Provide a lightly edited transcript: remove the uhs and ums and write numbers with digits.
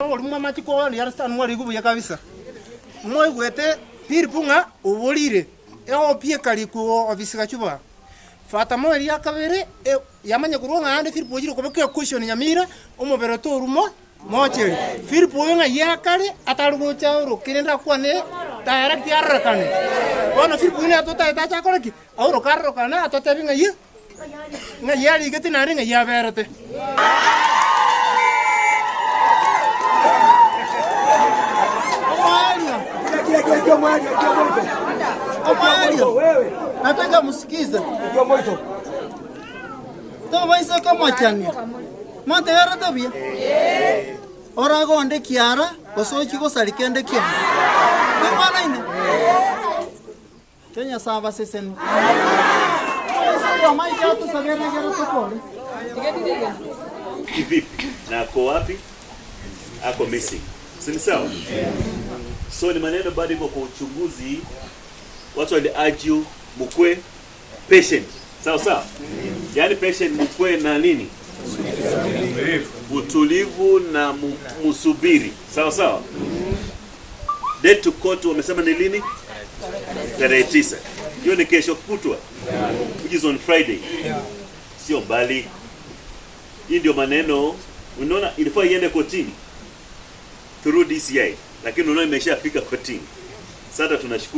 Oborimo amache kooni are sana mwarigwe buya kabisa. Mwaigwete Philip ng'a oborire eopi ekarikwa ofisi gachuba. Fathermore eria kabere yamanya korwa ng'a ande Philip ochire kobeka equestion Nyamira omobere torumo mocheri. Philip oyo ng'ai akare atari gocha aoroke rende akwane direct arorekane. Bono Philip oyio nere totagete ache akore ki? Aoroke arorokane atotebie ng'ai ng'ai arigete naende ng'ai aberete. Omoerio, nataka musikize, tobaisa komochania, montegererete buya? Oragonde kiara, gose ochie gosaria kende kionsi. Nimwanaine? Kenya Nyasae abasesenie. Oyomo aike atosabere egere tokore. Kivipi na ako wapi? Ako missing. Si ni sawa? So ni maneno bado iko kwa uchunguzi. Watu wali argue mukwe patient. Sawa sawa? Yaani patient mukwe na nini? Utulivu na musubiri. Sawa sawa? Date to court wamesema ni lini? Tarehe 9. Hiyo ni kesho kutwa. Which is on Friday. Sio mbali. Hii ndio maneno unaona ilifaa iende kotini through DCI, lakini unaona imeshafika kotini. Sasa tunashukuru.